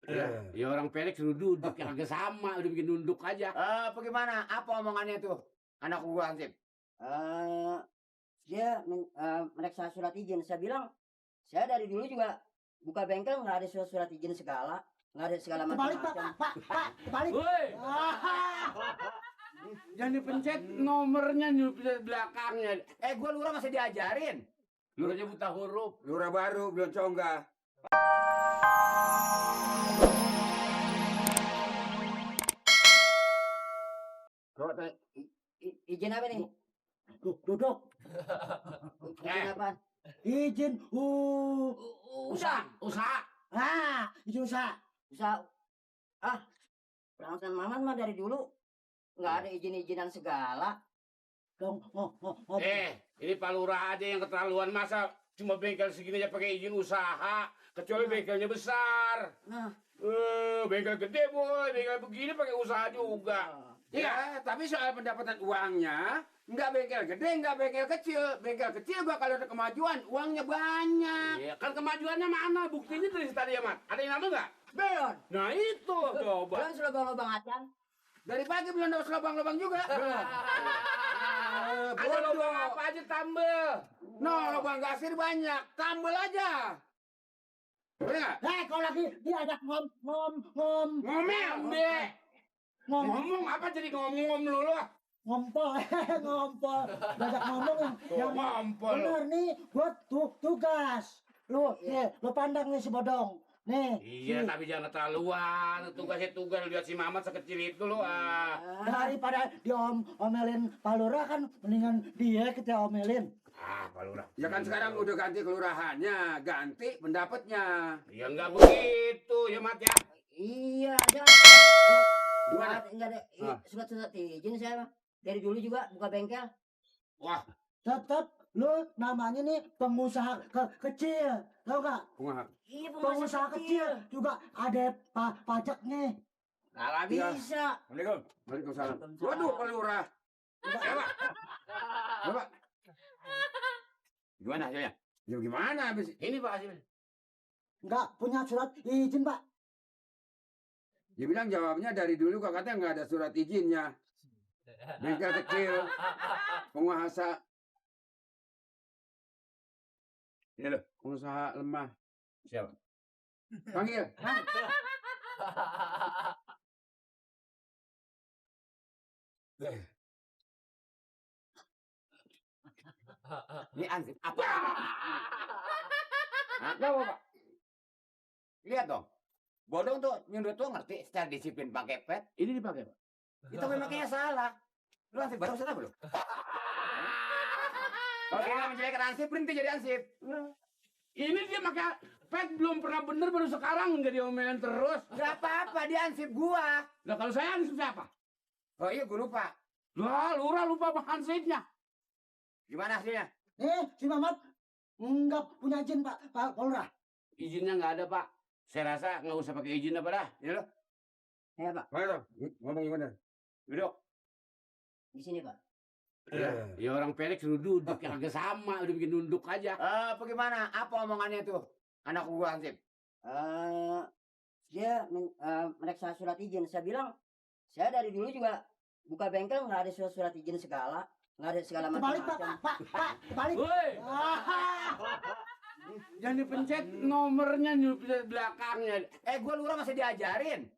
Ya orang pelek suruh duduk, yang agak sama, udah bikin nunduk aja. Bagaimana? Apa omongannya tuh anak gua Hansip? Eee, dia meriksa surat izin. Saya bilang, saya dari dulu juga buka bengkel nggak ada surat izin segala, nggak ada segala Kebalik, Pak, macam-macam. Pak, kebalik. Woi, jangan dipencet nomornya belakangnya. Gua lurah masih diajarin. Lurahnya buta huruf. Lurah baru belum conggah. Kok izin apa nih? Duduk. Izin apaan? Izin, Usaha. izin usaha. Usaha. Perangkat Maman mah dari dulu nggak ada izin-izinan segala. Dong, Ini Pak Lurah aja yang keterlaluan, masa cuma bengkel segini aja pakai izin usaha, kecuali bengkelnya besar. Nah, Bengkel gede boy, bengkel begini pakai usaha juga. Ya, tapi soal pendapatan uangnya, nggak bengkel gede, nggak bengkel kecil. Bengkel kecil gua kalau ada kemajuan, uangnya banyak. Iya, kan kemajuannya mana? Buktinya dari tadi ya, Mat. Ada yang nama nggak? belum. Nah itu, coba. Belum selobang-lobang acan. Dari pagi belum dapat lubang-lubang juga. Ada lubang apa aja tambel. No, lubang gasir banyak, tambel aja. Bener nggak? kalau lagi diajak Ngomel, ngomong apa jadi ngomong lu? ngompol, ngompol. Diajak ngomong yang Ngompol lu. bener nih buat tugas. Lu, lu pandang nih si bodong. Nih, Iya, tapi jangan keterlaluan. Tugasnya tugas, lihat si Mamat sekecil itu lu. daripada diomelin Pak Lurah kan mendingan dia kita omelin. Pak Lurah. Ya kan sekarang udah ganti kelurahannya, ganti pendapatnya. Ya enggak begitu ya, Mat ya. Iya, ada. Gimana? Nggak ada surat-surat izin saya mah. Dari dulu juga buka bengkel. Wah, Tetap lu namanya nih pengusaha kecil, tau gak? Iya, Pengusaha kecil juga ada pajak nih. Nggak Iya. bisa. Assalamualaikum. Waalaikumsalam. Waduh, Pak Lurah. Coba. Gimana hasilnya? Ya gimana habis ini Pak hasilnya. Nggak punya surat izin, Pak. dia bilang jawabnya dari dulu kok katanya nggak ada surat izinnya. Bengkel kecil, penguasa. Ini loh, pengusaha lemah. Siapa? Panggil. Ini ansip apa? Apa Pak? Lihat dong. Bodong tuh nyundut tuh ngerti secara disiplin pakai pet. Ini dipakai, Pak. Itu memangnya salah. Lu ansip baru salah belum? Kalau kita menjelekkan ansip, berhenti jadi ansip. Ini dia pakai pet belum pernah bener, baru sekarang jadi omelan terus. Gak apa-apa, dia ansip gua. Nah kalau saya ansip siapa? Oh iya, gua lupa. Lah, Lurah lupa ansipnya. Gimana hasilnya? Si Mamat nggak punya izin, Pak Lurah. Izinnya nggak ada, Pak. Saya rasa nggak usah pakai izin apa dah. Ya lo, Ya, Pak. mana ngomong gimana? Duduk. Di sini, Pak. Ya orang pelek suruh duduk, yang agak sama, udah bikin nunduk aja. Bagaimana? Apa omongannya tuh anak gua ansip? Dia meriksa surat izin. Saya bilang, saya dari dulu juga buka bengkel nggak ada surat izin segala, nggak ada segala Kebalik, macam-macam. Pak, kebalik. Woi, jangan dipencet nomornya belakangnya. Gua lurah masih diajarin.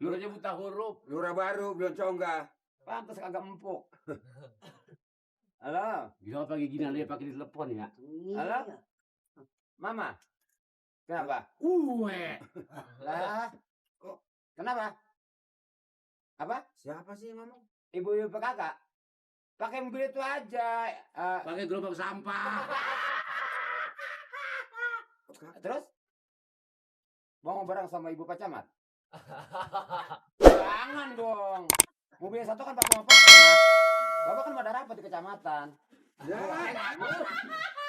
Lurahnya buta huruf. Lurah baru belum conggah. Pantes kagak empuk. Halo, Gila pagi gini dia pakai di telepon ya. Halo? Mama. Kenapa? Lah, kok kenapa? Apa? Siapa sih yang ngomong? Ibu-ibu kakak. Pakai mobil itu aja. Pakai gerobak sampah. Terus? Mau bareng sama ibu Pak Camat? Jangan dong. Mobil satu kan Bapak Bapak. Bapak kan pada rapat di kecamatan.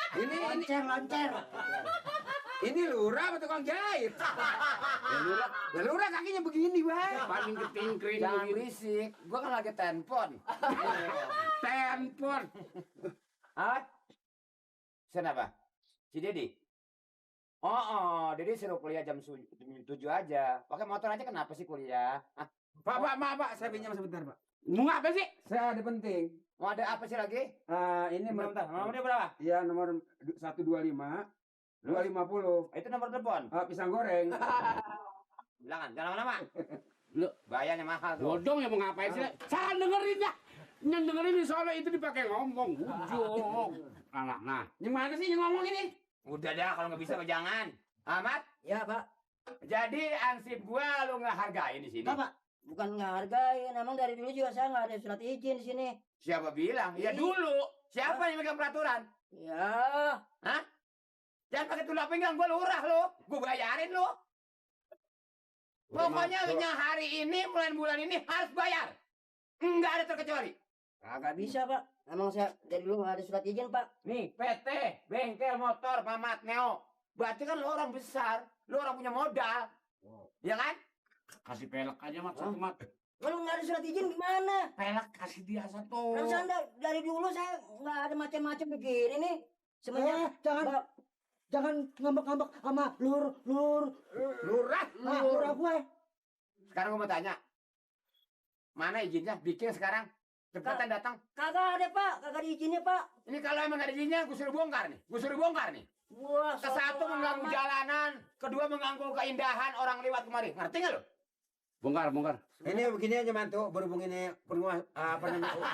Ini Loncer. ini lurah atau tukang jahit? Ya lurah kakinya begini, Bang. Paling ketingkring Jangan begini. berisik. Gua kan lagi telepon. Telepon. Hah? Kenapa? Si Dedi? Jadi suruh kuliah jam 7 aja. Pakai motor aja kenapa sih kuliah? Ah, Pak, saya pinjam sebentar, Pak. Mau apa sih? Saya ada penting. mau ada apa sih lagi? Ini Bentar, nomornya berapa? ya nomor 125 250. Itu nomor telepon. Pisang goreng. Bilangan, jangan lama-lama. Lu Bayarnya mahal tuh. bodong ya mau ngapain sih? Salah dengerin ya. Yang dengerin di soalnya itu dipakai ngomong, ujung. Nah, yang mana sih yang ngomong ini? Udah dah, kalau nggak bisa mah jangan. Ahmad, Ya Pak, jadi ansip gua lu nggak hargain di sini. Enggak, Pak. bukan ngehargain. Emang dari dulu juga saya nggak ada surat izin di sini. Siapa bilang? Ya dulu. Siapa yang megang peraturan? Ya, Jangan pakai tulak pinggang, gua lurah lu. Gua bayarin lu. Pokoknya lu yang hari ini, mulai bulan ini harus bayar. Enggak ada terkecuali. kagak bisa Pak. Emang saya dari dulu nggak ada surat izin Pak. Nih, PT, bengkel motor, Mamat Neo. Berarti kan lu orang besar, lu orang punya modal. Ya kan? Kasih pelek aja mat satu mat. Kalau nggak ada surat izin gimana? Pelek kasih dia satu. Kan saya dari dulu saya nggak ada macam-macam begini nih. Semenjak Jangan ngambek-ngambek sama Lurah. lurah gue. Sekarang gua mau tanya. Mana izinnya? Bikin sekarang. Cepatan datang. kagak ada Pak, kagak ada izinnya Pak. Ini kalau emang ada izinnya, gue suruh bongkar nih. Wah, Kesatu mengganggu jalanan, kedua mengganggu keindahan orang lewat kemari. Ngerti nggak lo? Bongkar. Ini begini aja mantu, berhubung ini apa namanya?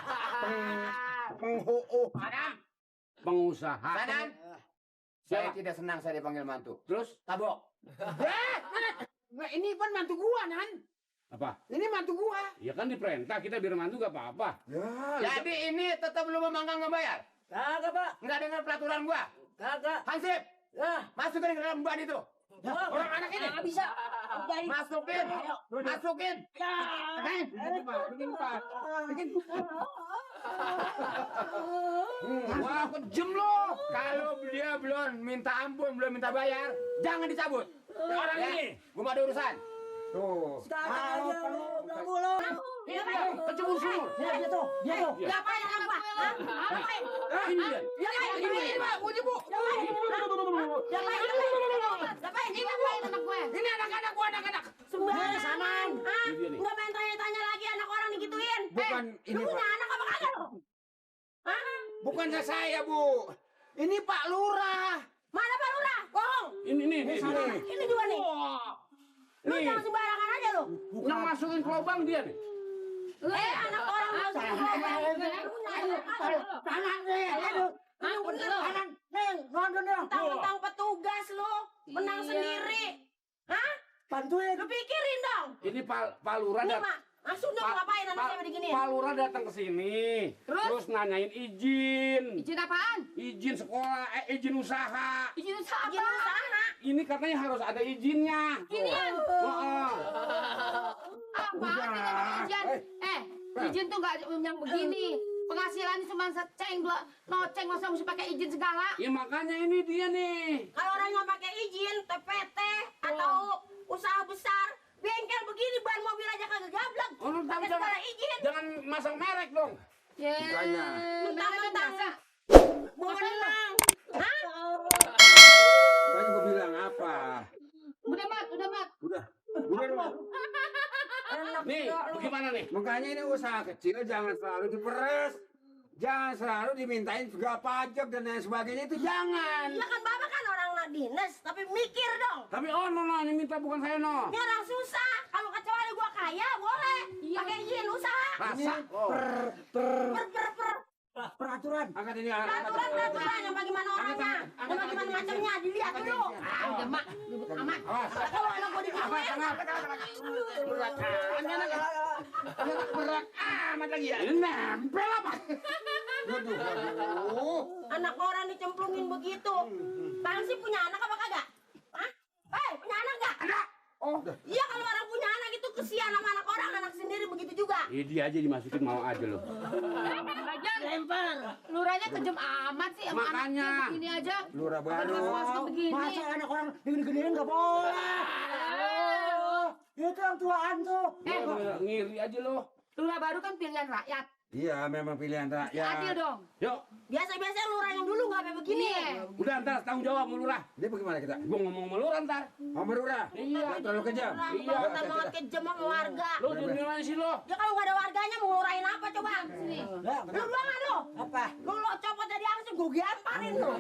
Pengusaha. Sanan, saya tidak senang saya dipanggil mantu. Terus tabok. Nah, ini kan mantu gua, Nan. Apa? Ini mantu gua. Ya kan diperintah kita biar mantu gak apa-apa. Jadi ini tetap lu memanggang nggak bayar? kagak Pak, Nggak dengar peraturan gua. kagak. Hansip, Nah, masukin ke dalam ban itu. orang anak ini nggak bisa. Jadi, Masukin. Wah, kejem lo. Kalau dia belum minta ampun, belum minta bayar, jangan dicabut. Orang ini. Gua mau ada urusan. Tuh. sekarang aja lu, nggak boleh. Kecebur sumur. Dia tuh. Ngapain anak gua? Hah? Ngapain? Ini dia. Ngapain? Pak, gua nyebuk. Ngapain anak gue? Ini anak-anak gua, anak-anak. Sembarangan. Hah? Ini dia nih. Nggak main tanya-tanya lagi anak orang digituin. Bukan Lu ini, punya Pak. anak apa kagak lu? Hah? Bukan saya, Bu. Ini Pak Lurah. Mana Pak Lurah? Bohong. Ini nih. Ini juga nih. Lu Nih, jangan sembarangan aja lu. yang masukin ke lubang dia nih. Anak orang lu Tangan nih. Aduh. Tangan. Neng, ronda dong. Mentang-mentang petugas lu. Menang sendiri. Hah? Bantuin. Lu pikirin dong. Ini Pak Lurah Ini datang. Mak. Langsung dong ngapain anak saya begini? Pak Lurah datang ke sini. Terus nanyain izin. Izin apaan? Izin sekolah, izin usaha. Izin usaha Izin apa? usaha. Ini katanya harus ada izinnya. Ginian. Heeh. Apaan nih namanya izin? Izin tuh nggak yang begini. Penghasilan cuma seceng dua noceng, masa mesti pakai izin segala? Ya makanya ini dia nih. Kalau orang nggak pakai izin, TPT atau usaha besar, bengkel begini ban mobil aja kagak gablek. Oh, lu Pakai jangan, segala izin. jangan masang merek dong. Ya. Makanya. Mentang-mentang mau menang. Hah? Makanya gue bilang apa? Udah mat. Udah. Nih, bagaimana nih? Makanya ini usaha kecil jangan selalu diperes. Jangan selalu dimintain segala pajak dan lain sebagainya, itu jangan. Ya kan Bapak kan orang dinas, tapi mikir dong. Tapi no, ini minta bukan saya no. Ini orang susah. Kalau kecuali gua kaya boleh pakai izin usaha. Rasa. Oh. Peraturan. Angkat ini. Peraturan yang bagaimana orangnya, yang bagaimana macamnya dilihat dulu. Udah mak, ribut amat. Awas. Kalau anak gua digituin, Berat amat lagi ya. Ini nempel apa? anak orang dicemplungin begitu. Bang sih punya anak apa kagak? Hah? Punya anak nggak? Oh, Iya kalau orang punya anak itu kesian sama anak orang, anak sendiri begitu juga. dia aja dimasukin mau aja loh. Aja lempar. Lurahnya kejam amat sih sama Makanya. anaknya begini aja. Lurah baru. Masuk begini. Masa anak orang digede-gedein nggak boleh. Itu yang tuaan tuh. Ngiri aja loh. Lurah baru kan pilihan rakyat. Iya, memang pilihan Adil rakyat. dong. Yuk, Biasa-biasa lurah yang dulu nggak kayak begini. udah ntar tanggung jawab sama lurah. Ini bagaimana kita? Gua ngomong sama lurah ntar. Om Lurah. Iya. Jangan terlalu kejam. Iya. Kita banget kejam sama warga. Lu gimana sih lo? Ya kalau nggak ada warganya mau ngurahin apa coba? Sini. Lah, Lu doang lu. apa? Lu lo copot dari atas gue gamparin lu.